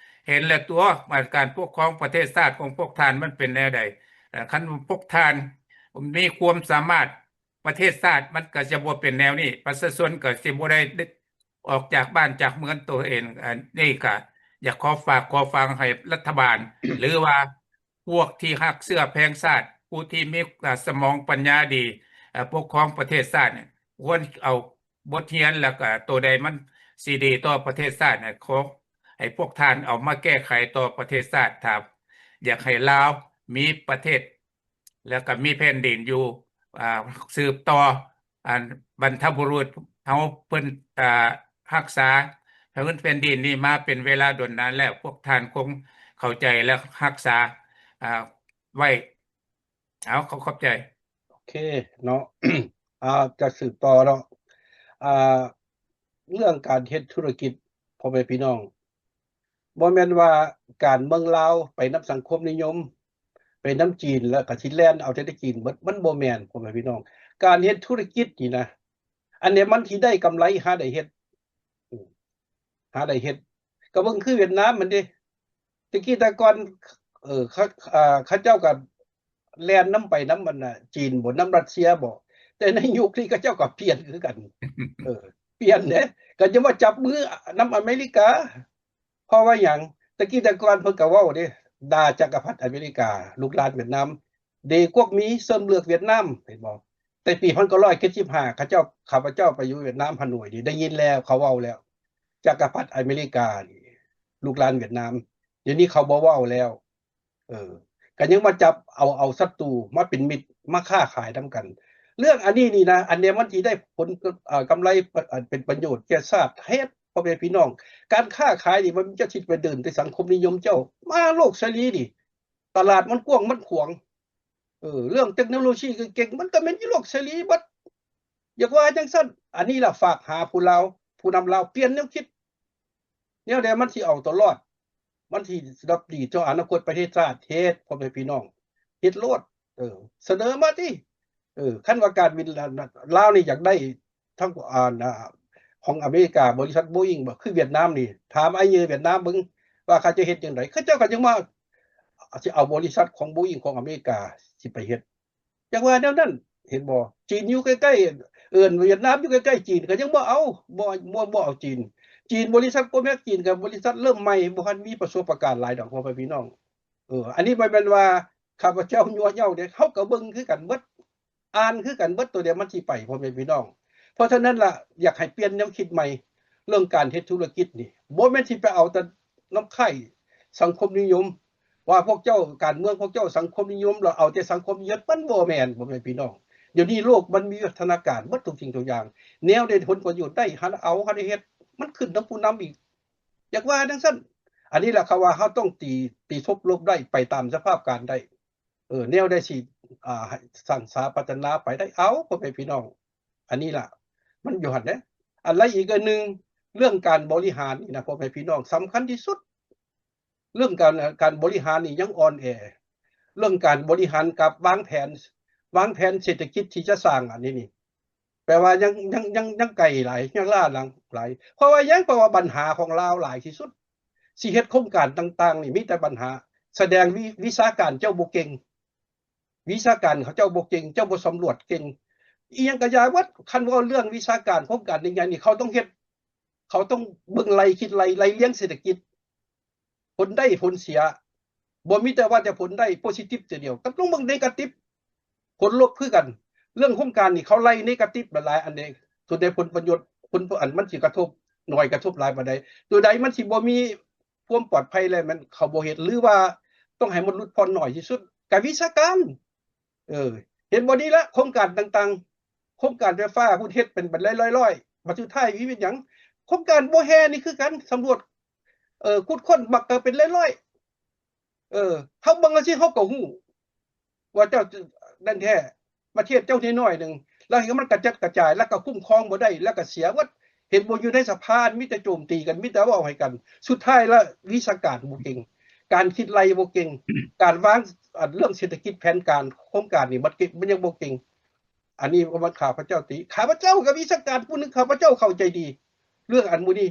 ເຫັນແລ້ວຕົວະ ວ່າການປົກຄອງປະເທດຊາດຂອງພວກທ່ານມັນເປັນແນວໃດ. ເອີ ຄັນພວກທ່ານມີຄວາມສາມາດ ປະເທດຊາດມັນກໍຈະບໍ່ເປັນແນວນີ້ ປະຊາຊົນກໍຊິບໍ່ໄດ້ອອກຈາກບ້ານຈາກເມືອງໂຕເອງ. ອັນນີ້ກໍຢາກຂໍຝາກຂໍຝັງໃຫ້ລັດຖະບານ ຫຼືວ່າພວກທີ່ຮັກເຊື້ອແພງຊາດ ຜູ້ທີ່ມີ ອາ ສະໝອງປັນຍາດີ ອາ ປົກຄອງປະເທດຊາດນີ້ ຄວນເອົາບົດຮຽນ ແລ້ວກໍໂຕໃດມັນຊິດີຕໍ່ປະເທດຊາດນີ້ ຂໍໃຫ້ພວກທ່ານເອົາມາແກ້ໄຂຕໍ່ປະເທດຊາດ. ຖ້າຢາກໃຫ້ລາວມີປະເທດ ແລ້ວກໍມີແຜ່ນດິນຢູ່ ອ່າ ສືບຕໍ່ ອັນບັນພະບຸລຸດເຮົາເພິ່ນ ອ່າ ຮັກສາພື້ນແຜ່ນດິນນີ້ມາເປັນເວລາດົນນານແລ້ວ ພວກທ່ານຄົງເຂົ້າໃຈ ແລະ ຮັກສາ ອ່າ ໄວ້. ເອົາ ຂໍຂອບໃຈ. ໂອເຄເນາະ ອ່າ ຈະສືບຕໍ່ເນາະ ອ່າ ເລື່ອງການເຮັດທຸລະກິດ ພໍ່ແມ່ພີ່ນ້ອງ ບໍ່ແມ່ນວ່າການເມືອງລາວໄປນຳສັງຄົມນິຍົມ ໄປນຳຈີນ ແລ້ວກໍຊິແລ່ນເອົາແຕ່ຈີນເບິດ ມັນບໍ່ແມ່ນ ພໍ່ແມ່ພີ່ນ້ອງ. ການເຮັດທຸລະກິດນີ້ນະ ອັນໃດມັນຊິໄດ້ກຳໄລ ຫາໄດ້ເຮັດ ຫາໄດ້ເຮັດ ກໍເບິ່ງຄືຫວຽດນາມຫັ້ນເດ ແຕ່ກີ້ແຕ່ກ່ອນ ເອີ ເຂົາ ເຂົາເຈົ້າກໍແລ່ນນຳໄປນຳອັນນ່າ ຈີນບໍ ນຳຣັດເຊຍບໍ ແຕ່ໃນຍຸກນີ້ເຂົາເຈົ້າກໍປ່ຽນຄືກັນ ເອີ ປ່ຽນເດ້ ກໍຈະມາຈັບມືນຳອາເມລິກາ. ເພາະວ່າຫຍັງ? ແຕ່ກີ້ແຕ່ກ່ອນເພິ່ນກໍເວົ້າເດ້ ດ່າຈັກກະພັດອາເມລິກາ ລູກຫຼານຫວຽດນາມ ເດກວກໝີເສີມເລືອກຫວຽດນາມ ເຫັນບໍ່? ແຕ່ປີພັນເກົ້າຮ້ອຍເຈັດສິບຫ້າ ເຂົາເຈົ້າ ຂ້າພະເຈົ້າໄປຢູ່ຫວຽດນາມ ຮາໂນຍນີ້ ໄດ້ຍິນແລ້ວ ເຂົາເວົ້າແລ້ວ ຈັກກະພັດອາເມລິການີ້ ລູກຫຼານຫວຽດນາມ ດຽວນີ້ເຂົາບໍ່ເວົ້າແລ້ວ. ເອີ ກໍຍັງມາຈັບເອົາ ເອົາສັດຕູມາເປັນມິດ ມາຄ້າຂາຍນຳກັນ. ເລື່ອງອັນນີ້ນີ້ນະ ອັນໃດມັນຊິໄດ້ຜົນ ເອີ ກຳໄລ ເປັນປະໂຫຍດແກ່ຊາດ ເຮັດ ພໍ່ແມ່ພີ່ນ້ອງ ການຄ້າຂາຍນີ້ ມັນຈະຊິໄປເດີນແຕ່ສັງຄົມນິຍົມ ເຈົ້າມາໂລກເສລີນີ້ ຕະຫຼາດມັນກວ້າງມັນຂວາງ ເອີ ເລື່ອງເຕັກໂນໂລຊີເກັ່ງໆ ມັນກໍແມ່ນຢູ່ໂລກເສລີເບິດ ຢາກວ່າຈັ່ງຊັ້ນ. ອັນນີ້ລະ ຝາກຫາຜູ້ລາວ ຜູ້ນຳລາວ ປ່ຽນແນວຄິດ ແນວໃດມັນຊິເອົາຕົວລອດ ມັນຊິດັບດີຕໍ່ອະນາຄົດປະເທດຊາດ ເຮັດ ພໍ່ແມ່ພີ່ນ້ອງ ເຮັດໂລດ ເອີ ສະເໜີມາຕິ ເອີ ຄັນວ່າການບິນລາວນີ້ຢາກໄດ້ ທັງ ອ່າ ຂອງອາເມລິກາ ບໍລິສັດໂບອິງບໍ ຄືຫວຽດນາມນີ້ ຖາມໄອເຫຍື່ອຫວຽດນາມເບິ່ງວ່າເຂົາຈະເຮັດຈັ່ງໃດ ເຂົາເຈົ້າກໍຍັງມາ ຊິເອົາບໍລິສັດຂອງໂບອິງຂອງອາເມລິກາຊິໄປເຮັດ ຢາກວ່າແນວນັ້ນ ເຫັນບໍ່? ຈີນຢູ່ໃກ້ໆ ເອີ້ນຫວຽດນາມຢູ່ໃກ້ໆຈີນ ກໍຍັງບໍ່ເອົາ ບໍ່ ບໍ່ ບໍ່ເອົາຈີນ ຈີນ ບໍລິສັດໂກແມັກຈີນ ກັບບໍລິສັດເລີ່ມໃໝ່ ບໍ່ທັນມີປະສົບປະການຫຼາຍດອກ ພໍ່ແມ່ພີ່ນ້ອງ. ເອີ ອັນນີ້ບໍ່ແມ່ນວ່າຂ້າພະເຈົ້າຍົວະເຍົາເດ້ ເຮົາກໍເບິ່ງຄືກັນເບິດ ອ່ານຄືກັນເບິດ ໂຕໃດມັນຊິໄປ ພໍ່ແມ່ພີ່ນ້ອງ. ເພາະສະນັ້ນລະ ຢາກໃຫ້ປ່ຽນແນວຄິດໃໝ່ ເລື່ອງການເຮັດທຸລະກິດນີ້ ບໍ່ແມ່ນຊິໄປເອົາແຕ່ນຳຄ້າຍສັງຄົມນິຍົມ ວ່າພວກເຈົ້າການເມືອງ ພວກເຈົ້າສັງຄົມນິຍົມ ແລ້ວເອົາແຕ່ສັງຄົມນິຍົມ ມັນບໍ່ແມ່ນ ພໍ່ແມ່ພີ່ນ້ອງ. ດຽວນີ້ໂລກມັນມີວັດທະນາການເບິດທຸກສິ່ງທຸກຢ່າງ ແນວໃດຜົນປະໂຫຍດໄດ້ ຫັນເອົາ ຫັນເຮັດ ມັນຂຶ້ນນຳຜູ້ນຳອີກ ຢາກວ່າຈັ່ງຊັ້ນ. ອັນນີ້ແຫຼະເຂົາວ່າເຮົາຕ້ອງຕີ ຕີທົບລົບໄດ້ ໄປຕາມສະພາບການໄດ້ ເອີ ແນວໃດຊິ ອ່າ ໃຫ້ສ້າງສາພັດທະນາໄປໄດ້ ເອົາ ພໍ່ແມ່ພີ່ນ້ອງ ອັນນີ້ລະ ມັນຢູ່ຫັ້ນເດ້. ອັນລະອີກອັນໜຶ່ງ ເລື່ອງການບໍລິຫານນີ້ນະ ພໍ່ແມ່ພີ່ນ້ອງ ສຳຄັນທີ່ສຸດ. ເລື່ອງການ ການບໍລິຫານນີ້ຍັງອ່ອນແອ. ເລື່ອງການບໍລິຫານກັບວາງແຜນ ວາງແຜນເສດຖະກິດທີ່ຈະສ້າງອັນນີ້ນີ້ ແປວ່າຍັງ ຍັງ ຍັງ ຍັງໄກຫຼາຍ ຍັງລ້າຫຼັງຫຼາຍ. ເພາະວ່າຫຍັງ? ເພາະວ່າບັນຫາຂອງລາວຫຼາຍທີ່ສຸດ ຊິເຮັດໂຄງການຕ່າງໆນີ້ມີແຕ່ບັນຫາ ສະແດງວິ ວິຊາການເຈົ້າບໍ່ເກັ່ງ ວິຊາການເຂົາເຈົ້າບໍ່ເກັ່ງ ເຈົ້າບໍ່ສຳຫຼວດເກັ່ງ ອີ່ຫຍັງກະຢ່າເບິດ. ຄັນເວົ້າເລື່ອງວິຊາການ ໂຄງການໃຫຍ່ໆນີ້ ເຂົາຕ້ອງເຮັດ ເຂົາຕ້ອງເບິ່ງໄລ່ ຄິດໄລ່ ໄລ່ລຽງເສດຖະກິດ ຜົນໄດ້ຜົນເສຍ ບໍ່ມີແຕ່ວ່າແຕ່ຜົນໄດ້ positive ເທື່ອດຽວ ກໍຕ້ອງເບິ່ງ negative ຜົນລົບຄືກັນ. ເລື່ອງໂຄງການນີ້ເຂົາໄລ່ negative ຫຼາຍໆ ອັນເດ້ ສ່ວນໃຫຍ່ຜົນປະໂຫຍດ ຜົນ ອັນມັນຊິກະທົບ ໜ້ອຍກະທົບຫຼາຍປານໃດ ຕົວໃດມັນຊິບໍ່ມີຄວາມປອດໄພແລ້ວ ແມ່ນເຂົາບໍ່ເຮັດ ຫຼືວ່າຕ້ອງໃຫ້ມັນຫຼຸດຜ່ອນໜ້ອຍທີ່ສຸດ ກະວິຊາການ. ເອີ ເຫັນບໍ່ນີ້ລະ ໂຄງການຕ່າງໆ ໂຄງການໄຟຟ້າພຸ້ນເຮັດເປັນ ເປັນຮ້ອຍໆ ບັດສຸດທ້າຍມີເປັນຫຍັງ? ໂຄງການບໍ່ແຮ່ນີ້ຄືກັນ ສຳຫຼວດ ເອີ ຂຸດຄົ້ນບັກກະເປັນຮ້ອຍໆ ເອີ ເຮົາເບິ່ງຈັ່ງຊີ້ເຮົາກໍຮູ້ວ່າເຈົ້ານັ້ນແທ້ ປະເທດເຈົ້ານ້ອຍໆໜຶ່ງ ແລ້ວໃຫ້ມັນກະຈັດກະຈາຍ ແລ້ວກໍຄຸ້ມຄອງບໍ່ໄດ້ ແລ້ວກໍເສຍໝົດ. ເຫັນບໍ່ ຢູ່ໃນສະພາມີແຕ່ໂຈມຕີກັນ ມີແຕ່ເວົ້າໃຫ້ກັນ ສຸດທ້າຍແລ້ວວິຊາການບໍ່ເກັ່ງ ການຄິດໄລ່ບໍ່ເກັ່ງ ການວາງ ອັນ ເລື່ອງເສດຖະກິດ ແຜນການໂຄງການນີ້ ມັນເກັ່ງ ມັນຍັງບໍ່ເກັ່ງ. ອັນນີ້ບໍ່ແມ່ນຂ້າພະເຈົ້າຕິ ຂ້າພະເຈົ້າກໍວິຊາການຜູ້ໜຶ່ງ ຂ້າພະເຈົ້າເຂົ້າໃຈດີເລື່ອງອັນໝູ່ນີ້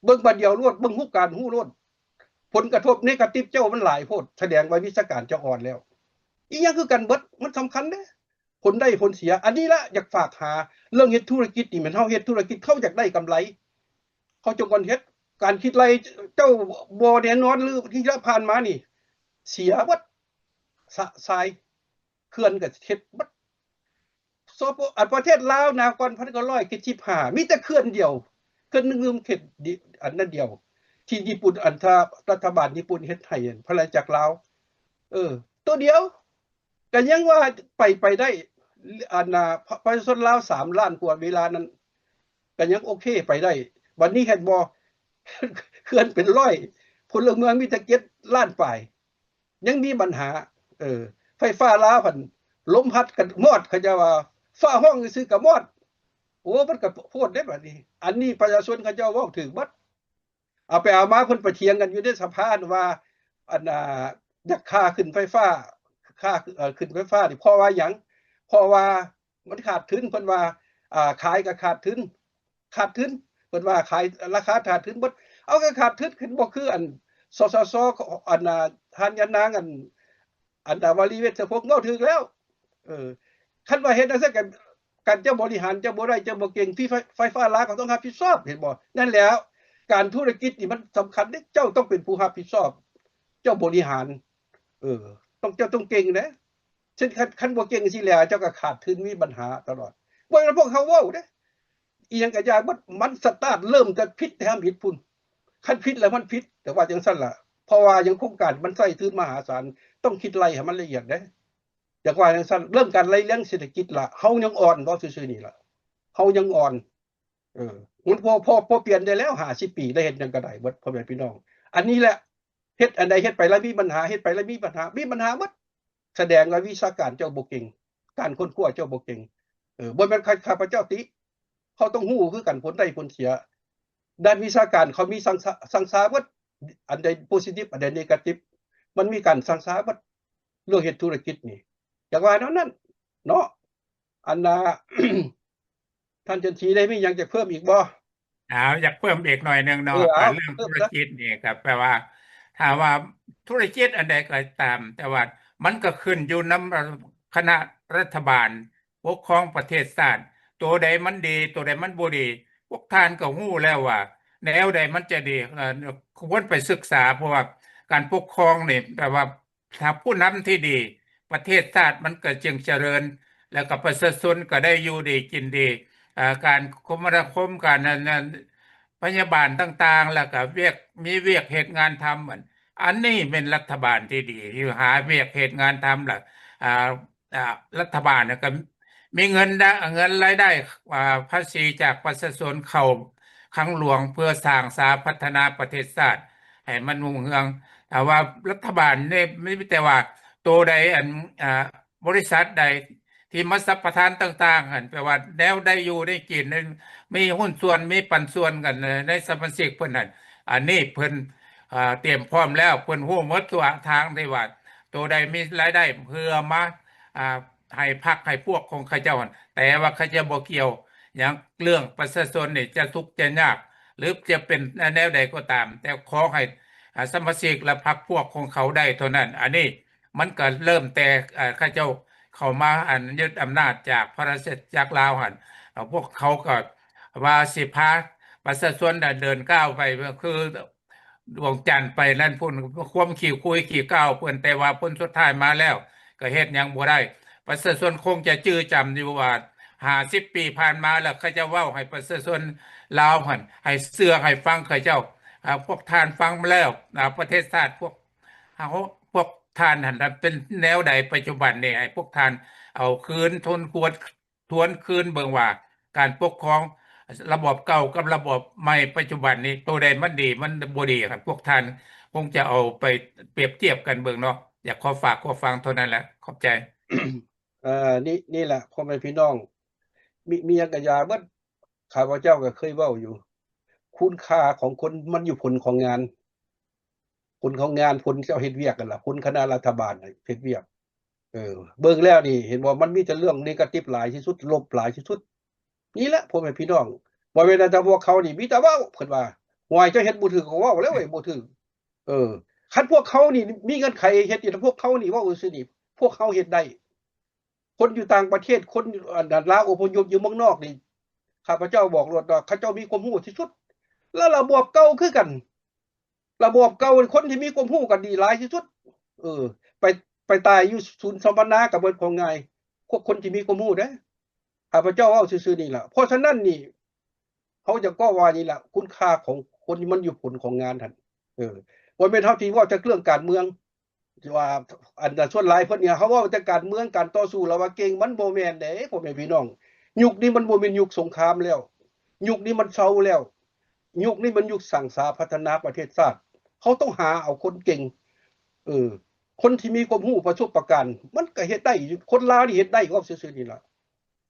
ເບິ່ງບາດດຽວໂລດ ເບິ່ງຮູບການຮູ້ໂລດ ຜົນກະທົບ negative ເຈົ້າມັນຫຼາຍໂພດ ສະແດງວ່າວິຊາການເຈົ້າອ່ອນແລ້ວ. ອີ່ຫຍັງຄືກັນເບິດ ມັນສຳຄັນເດ້ ຜົນໄດ້ຜົນເສຍ. ອັນນີ້ລະຢາກຝາກຫາ ເລື່ອງເຮັດທຸລະກິດນີ້ ແມ່ນເຮົາເຮັດທຸລະກິດ ເຮົາຢາກໄດ້ກຳໄລ ເຮົາຈັ່ງກ່ອນເຮັດ. ການຄິດໄລ່ເຈົ້າບໍ່ແນ່ນອນ ຫຼືທີ່ລະຜ່ານມານີ້ ເສຍເບິດ ສະ ສາຍ ເຂື່ອນກໍເຮັດເບິດ. ສປ ອັນ ປະເທດລາວນະ ກ່ອນພັນເກົ້າຮ້ອຍເຈັດສິບຫ້າ ມີແຕ່ເຂື່ອນດຽວ ເຂື່ອນໜຶ່ງເຂດ ອັນນັ້ນດຽວ ທີ່ຍີ່ປຸ່ນ ອັນ ຖ້າລັດຖະບານຍີ່ປຸ່ນເຮັດໃຫ້ພະລາຊະຈັກລາວ ເອີ ໂຕດຽວ ກໍຍັງວ່າໄປ ໄປໄດ້ ອັນ ນະ ປະຊາຊົນລາວສາມລ້ານກວ່າເວລານັ້ນ ກໍຍັງໂອເຄໄປໄດ້. ບັດນີ້ເຫັນບໍ່ ເຂື່ອນເປັນຮ້ອຍ ພົນລະເມືອງມີແຕ່ເຈັດລ້ານປາຍ ຍັງມີບັນຫາ. ເອີ ໄຟຟ້າລາວຫັ້ນ ລົມພັດກໍມອດ ເຂົາເຈົ້າວ່າ ຟ້າຮ້ອງຊື່ໆກໍມອດ. ໂອ້ ມັນກໍໂພດເດ້ບັດນີ້. ອັນນີ້ປະຊາຊົນເຂົາເຈົ້າເວົ້າຖືກເບິດ. ເອົາໄປເອົາມາເພິ່ນໄປຖຽງກັນຢູ່ໃນສະພາວ່າ ອັນ ອ່າ ຢາກຄ່າຂຶ້ນໄຟຟ້າ ຄ່າ ເອີ ຂຶ້ນໄຟຟ້ານີ້ ເພາະວ່າຫຍັງ? ເພາະວ່າມັນຂາດທຶນ ເພິ່ນວ່າ ອ່າ ຂາຍກໍຂາດທຶນ ຂາດທຶນ ເພິ່ນວ່າຂາຍ ລາຄາຂາດທຶນເບິດ. ເອົາ ກໍຂາດທຶນຂຶ້ນ ບໍ່ຄື ອັນ ສສສ ອັນ ທ່ານຍານາງ ອັນ ອັນ ວາລີ ເວດສະພົງ ເວົ້າຖືກແລ້ວ. ເອີ ຄັນວ່າເຮັດຈັ່ງຊັ້ນ ການ ການເຈົ້າບໍລິຫານ ເຈົ້າບໍ່ໄດ້ ເຈົ້າບໍ່ເກັ່ງ ທີ່ໄຟ ໄຟຟ້າລາວກໍຕ້ອງຮັບຜິດຊອບ ເຫັນບໍ່? ນັ້ນແຫຼະ ການທຸລະກິດນີ້ມັນສຳຄັນເດ້ ເຈົ້າຕ້ອງເປັນຜູ້ຮັບຜິດຊອບ ເຈົ້າບໍລິຫານ ເອີ ຕ້ອງ ເຈົ້າຕ້ອງເກັ່ງເດ້. ເຊັ່ນ ຄັນ ຄັນບໍ່ເກັ່ງຊີ້ແລ້ວ ເຈົ້າກໍຂາດທຶນ ມີບັນຫາຕະຫຼອດ. ບໍ່ແມ່ນພວກເຮົາເວົ້າເດ້ ອີ່ຫຍັງກໍຢ່າເບິດ ມັນສະຕາດເລີ່ມແຕ່ຜິດແຕ່ທຳອິດພຸ້ນ. ຄັນຜິດແລ້ວມັນຜິດ ແຕ່ວ່າຈັ່ງຊັ້ນລະ ເພາະວ່າຫຍັງ ໂຄງການມັນໃຊ້ທຶນມະຫາສານ ຕ້ອງຄິດໄລ່ໃຫ້ມັນລະອຽດເດ້. ຢາກວ່າຈັ່ງຊັ້ນ ເລື່ອງການໄລ່ລຽງເສດຖະກິດລະ ເຮົາຍັງອ່ອນ ເວົ້າຊື່ໆນີ້ລະ ເຮົາຍັງອ່ອນ. ເອີ ມັນພໍ ພໍ ພໍປ່ຽນໄດ້ແລ້ວ ຫ້າສິບປີ ໄດ້ເຮັດຫຍັງກໍໄດ້ເບິດ ພໍ່ແມ່ພີ່ນ້ອງ. ອັນນີ້ແຫຼະ ເຮັດອັນໃດເຮັດໄປລະມີບັນຫາ ເຮັດໄປລະມີບັນຫາ ມີບັນຫາໝົດ ສະແດງວ່າວິຊາການເຈົ້າບໍ່ເກັ່ງ ການຄົ້ນຄວ້າເຈົ້າບໍ່ເກັ່ງ. ເອີ ບໍ່ແມ່ນຂ້າ ຂ້າພະເຈົ້າຕິ ເຮົາຕ້ອງຮູ້ຄືກັນ ຜົນໄດ້ຜົນເສຍ ດ້ານວິຊາການເຂົາມີສັງສາ ສັງສາເບິດ ອັນໃດໂພຊິຕິບ ອັນໃດເນກາຕິບ ມັນມີການສັງສາເບິດ ເລື່ອງເຮັດທຸລະກິດນີ້ ຢາກວ່າແນວນັ້ນເນາະ. ອັນນ່າ ທ່ານຈັນສີໄດ້ມີຫຍັງຈະເພີ່ມອີກບໍ່? ອາ ຢາກເພີ່ມອີກໜ້ອຍໜຶ່ງເນາະ ເອີ ເລື່ອງທຸລະກິດນີ້ ກໍແປວ່າ ຖ້າວ່າທຸລະກິດອັນໃດກໍຕາມ ແຕ່ວ່າມັນກໍຂຶ້ນຢູ່ນຳຄະນະລັດຖະບານປົກຄອງປະເທດຊາດ ໂຕໃດມັນດີ ໂຕໃດມັນບໍ່ດີ ພວກທ່ານກໍຮູ້ແລ້ວວ່າແນວໃດມັນຈະດີ ເອີ ຄວນໄປສຶກສາ ເພາະວ່າການປົກຄອງນີ້ ແປວ່າ ຖ້າຜູ້ນຳທີ່ດີ ປະເທດຊາດມັນກໍຈຶ່ງຈະເລີນ ແລ້ວກໍປະຊາຊົນກໍໄດ້ຢູ່ດີກິນດີ ເອີ ການຄົມມະນາຄົມ ການ ອັນ ອັນ ພະຍາບານຕ່າງໆ ແລ້ວກໍວຽກ ມີວຽກເຮັດງານທຳ ອັນ ອັນນີ້ແມ່ນລັດຖະບານທີ່ດີ ທີ່ຫາວຽກເຮັດງານທຳ ລະ ອ່າ ອ່າ ລັດຖະບານນະກໍມີເງິນດະ ເງິນລາຍໄດ້ ອ່າ ພາສີຈາກປະຊາຊົນເຂົ້າຄັງຫຼວງ ເພື່ອສ້າງສາພັດທະນາປະເທດຊາດໃຫ້ມັນຮຸ່ງເຮືອງ. ຖ້າວ່າລັດຖະບານນີ້ມີແຕ່ວ່າໂຕໃດ ອັນ ອ່າ ບໍລິສັດໃດທີ່ມາສຳປະທານຕ່າງໆຫັ້ນ ແປວ່າແນວໄດ້ຢູ່ໄດ້ກິນ ມີຫຸ້ນສ່ວນ ມີປັນສ່ວນກັນໃນສະມາຊິກເພິ່ນຫັ້ນ ອັນນີ້ເພິ່ນ ອ່າ ຕຽມພ້ອມແລ້ວ ເພິ່ນຮູ້ໝົດທຸກທາງທີ່ວ່າ ໂຕໃດມີລາຍໄດ້ເພື່ອມາ ອ່າ ໃຫ້ພັກໃຫ້ພວກຂອງເຂົາເຈົ້າຫັ້ນ ແຕ່ວ່າເຂົາເຈົ້າບໍ່ກ່ຽວຫຍັງ ເລື່ອງປະຊາຊົນນີ້ຈະທຸກຈະຍາກ ຫຼືຈະເປັນແນວໃດກໍຕາມ ແຕ່ຂໍໃຫ້ ອ່າ ສະມາຊິກ ແລະ ພັກພວກຂອງເຂົາໄດ້ເທົ່ານັ້ນ. ອັນນີ້ມັນກໍເລີ່ມແຕ່ ເອີ ເຂົາເຈົ້າເຂົ້າມາ ອັນ ຍຶດອຳນາດຈາກພະລາຊະອານາຈັກລາວຫັ້ນ ເອີ ພວກເຂົາກໍວ່າຊິພາປະຊາຊົນນະເດີນກ້າວໄປ ຄື ດວງຈັນໄປນັ້ນພຸ້ນ ຄວາມຂີ້ຄຸຍຂີ້ກ້າວເພິ່ນ ແຕ່ວ່າຜົນສຸດທ້າຍມາແລ້ວກໍເຮັດຫຍັງບໍ່ໄດ້. ປະຊາຊົນຄົງຈະຈື່ຈຳຢູ່ວ່າ ຫ້າສິບປີຜ່ານມາແລ້ວ ເຂົາເຈົ້າເວົ້າໃຫ້ປະຊາຊົນລາວຫັ້ນ ໃຫ້ເຊື່ອໃຫ້ຟັງເຂົາເຈົ້າ. ອາ ພວກທ່ານຟັງມາແລ້ວ ອາ ປະເທດຊາດພວກເຮົາ ພວກທ່ານຫັ້ນນະເປັນແນວໃດປັດຈຸບັນນີ້ ໃຫ້ພວກທ່ານເອົາຄືນທົບທວນ ທວນຄືນເບິ່ງວ່າ ການປົກຄອງລະບອບເກົ່າກັບລະບອບໃໝ່ປັດຈຸບັນນີ້ ໂຕໃດມັນດີ ມັນບໍ່ດີ ພວກທ່ານຄົງຈະເອົາໄປປຽບທຽບກັນເບິ່ງເນາະ. ຢາກຂໍຝາກຂໍຟັງເທົ່ານັ້ນແຫຼະ. ຂອບໃຈ. ເອີ ນີ້ ນີ້ແຫຼະ ພໍ່ແມ່ພີ່ນ້ອງ ມີ ມີຫຍັງກະຢ່າເບິດ. ຂ້າພະເຈົ້າກໍເຄີຍເວົ້າຢູ່ ຄຸນຄ່າຂອງຄົນມັນຢູ່ຜົນຂອງງານ. ຜົນຂອງງານ ຜົນເຈົ້າເຮັດວຽກຫັ້ນລະ ຜົນຄະນະລັດຖະບານເຮັດວຽກ. ເອີ ເບິ່ງແລ້ວນີ້ ເຫັນບໍ່ ມັນມີແຕ່ເລື່ອງເນກາຕິບຫຼາຍທີ່ສຸດ ລົບຫຼາຍທີ່ສຸດ. ນີ້ແຫຼະ ພໍ່ແມ່ພີ່ນ້ອງ ບໍ່ແມ່ນແຕ່ພວກເຂົານີ້ ມີແຕ່ເວົ້າ ເພິ່ນວ່າ ຫ້ວຍ ເຈົ້າເຮັດບໍ່ຖືກ ກໍເວົ້າແລ້ວເວີຍ ບໍ່ຖືກ. ເອີ ຄັນພວກເຂົານີ້ມີເງື່ອນໄຂເຮັດຢູ່ ພວກເຂົານີ້ເວົ້າຊື່ໆນີ້ ພວກເຮົາເຮັດໄດ້. ຄົນຢູ່ຕ່າງປະເທດ ຄົນ ອັນ ລາວອົບພະຍົບຢູ່ເມືອງນອກນີ້ ຂ້າພະເຈົ້າບອກໂລດວ່າ ເຂົາເຈົ້າມີຄວາມຮູ້ທີ່ສຸດ ແລະ ລະບອບເກົ່າຄືກັນ. ລະບອບເກົ່າ ຄົນທີ່ມີຄວາມຮູ້ກໍດີຫຼາຍທີ່ສຸດ. ເອີ ໄປ ໄປຕາຍຢູ່ສູນສຳມະນາກໍເບິດຂອງງ່າຍ ພວກຄົນທີ່ມີຄວາມຮູ້ເດ້. ຂ້າພະເຈົ້າເວົ້າຊື່ໆນີ້ລະ. ເພາະສະນັ້ນນີ້ ເຮົາຈະກໍວ່ານີ້ລະ ຄຸນຄ່າຂອງຄົນທີ່ມັນຢູ່ຜົນຂອງງານຫັ້ນ. ເອີ ບໍ່ແມ່ນເຮົາຊິເວົ້າແຕ່ເລື່ອງການເມືອງ ທີ່ວ່າ ອັນ ສ່ວນຫຼາຍເພິ່ນນີ້ ເຮົາເວົ້າແຕ່ການເມືອງ ການຕໍ່ສູ້ ລະວ່າເກັ່ງ ມັນບໍ່ແມ່ນເດ້ ພໍ່ແມ່ພີ່ນ້ອງ. ຍຸກນີ້ມັນບໍ່ແມ່ນຍຸກສົງຄາມແລ້ວ ຍຸກນີ້ມັນເຊົາແລ້ວ. ຍຸກນີ້ມັນຍຸກສ້າງສາພັດທະນາປະເທດຊາດ. ເຮົາຕ້ອງຫາເອົາຄົນເກັ່ງ ເອີ ຄົນທີ່ມີຄວາມຮູ້ປະສົບປະການ ມັນກໍເຮັດໄດ້. ຄົນລາວນີ້ເຮັດໄດ້ ເວົ້າຊື່ໆນີ້ລະ.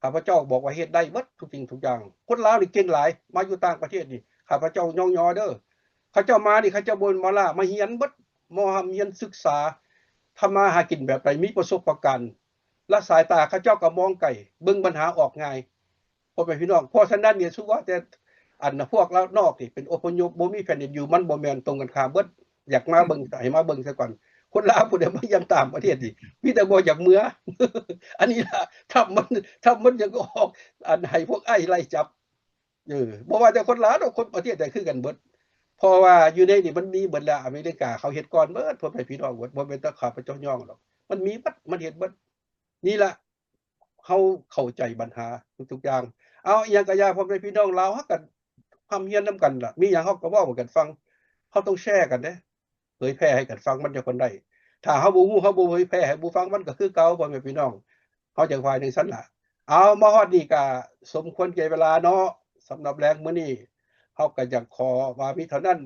ຂ້າພະເຈົ້າບອກວ່າເຮັດໄດ້ເບິດທຸກສິ່ງທຸກຢ່າງ. ຄົນລາວນີ້ເກັ່ງຫຼາຍ ມາຢູ່ຕ່າງປະເທດນີ້ ຂ້າພະເຈົ້າຍ້ອງຍໍເດີ. ເຂົາເຈົ້າມານີ້ ເຂົາເຈົ້າບໍ່ແມ່ນມາລ້າ ມາຮຽນເບິດ ມາຮ່ຳຮຽນສຶກສາ ທຳມາຫາກິນແບບໃດ ມີປະສົບປະການ ລະສາຍຕາເຂົາເຈົ້າກໍມອງໄກ ເບິ່ງບັນຫາອອກງ່າຍ ພໍ່ແມ່ພີ່ນ້ອງ. ເພາະສະນັ້ນນີ້ ສົມມຸດວ່າແຕ່ ອັນ ພວກລາວນອກນີ້ເປັນອົບພະຍົບ ບໍ່ມີແຜ່ນດິນຢູ່ ມັນບໍ່ແມ່ນ ຕົງກັນຂ້າມເບິດ. ຢາກມາເບິ່ງ ໃຫ້ມາເບິ່ງຊະກ່ອນ ຄົນລາວຜູ້ໃດມາຢ້ຽມຕ່າງປະເທດນີ້ ມີແຕ່ບໍ່ຢາກເມືອ. ອັນນີ້ລະ ທຳມັນ ທຳມັນຍັງອອກ ອັນ ໃຫ້ພວກໄອໄລ່ຈັບ. ເອີ ບໍ່ວ່າແຕ່ຄົນລາວດອກ ຄົນປະເທດໃດຄືກັນເບິດ. ເພາະວ່າຢູ່ໃນນີ້ມັນມີເບິດແລ້ວ ອາເມລິກາເຂົາເຮັດກ່ອນເບິດ ພໍ່ແມ່ພີ່ນ້ອງເບິດ ບໍ່ແມ່ນແຕ່ຂ້າພະເຈົ້າຍ້ອງດອກ ມັນມີເບິດ ມັນເຮັດເບິດ. ນີ້ລະ ເຮົາເຂົ້າໃຈບັນຫາທຸກໆຢ່າງ. ເອົາ ອີ່ຫຍັງກະຢ່າ ພໍ່ແມ່ພີ່ນ້ອງລາວ ເຮົາກະຮ່ຳຮຽນນຳກັນລະ ມີຫຍັງເຮົາກະເວົ້າໃຫ້ກັນຟັງ. ເຮົາຕ້ອງແຊກັນເດ້ ເຜີຍແຜ່ໃຫ້ກັນຟັງ ມັນຈັ່ງຄົນໄດ້. ຖ້າເຮົາບໍ່ຮູ້ ເຮົາບໍ່ເຜີຍແຜ່ໃຫ້ໝູ່ຟັງ ມັນກໍຄືເກົ່າ ພໍ່ແມ່ພີ່ນ້ອງ ເຮົາຈັ່ງວ່າຈັ່ງຊັ້ນລະ. ເອົາ ມາຮອດນີ້ກະສົມຄວນແກ່ເວລາເນາະ. ສຳລັບແລງມື້ນີ້ ເຮົາກະຢາກຂໍວ່າມີເທົ່ານັ້ນ.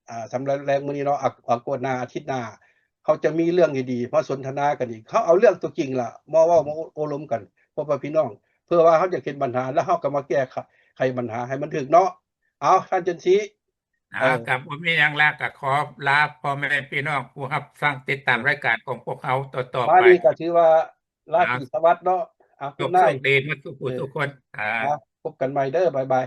ອ່າ ສຳລັບແລງມື້ນີ້ເນາະ ອາ ອາ ກວດໜ້າອາທິດໜ້າ ເຮົາຈະມີເລື່ອງດີໆມາສົນທະນາກັນອີກ. ເຮົາເອົາເລື່ອງຕົວຈິງລະມາເວົ້າມາໂອ້ລົມກັນ ພໍ່ແມ່ພີ່ນ້ອງ ເພື່ອວ່າເຮົາຈະເຫັນບັນຫາ ແລ້ວເຮົາກໍມາແກ້ໄຂບັນຫາໃຫ້ມັນຖືກເນາະ. ເອົາ ທ່ານຈັນສີ ເອີ ເອົາ ກໍບໍ່ມີຫຍັງລະ ກໍຂໍລາພໍ່ແມ່ພີ່ນ້ອງຜູ້ຮັບຟັງຕິດຕາມ ເອີ ລາຍການຂອງພວກເຮົາຕໍ່ໆໄປ. ບາດນີ້ກໍຖືວ່າລາຕີສະຫວັດເນາະ. ເອົາ ໂຊກດີໝົດທຸກຜູ້ ເອີ ທຸກຄົນ. ເອົາ ພົບກັນໃໝ່ເດີ ບາຍບາຍ.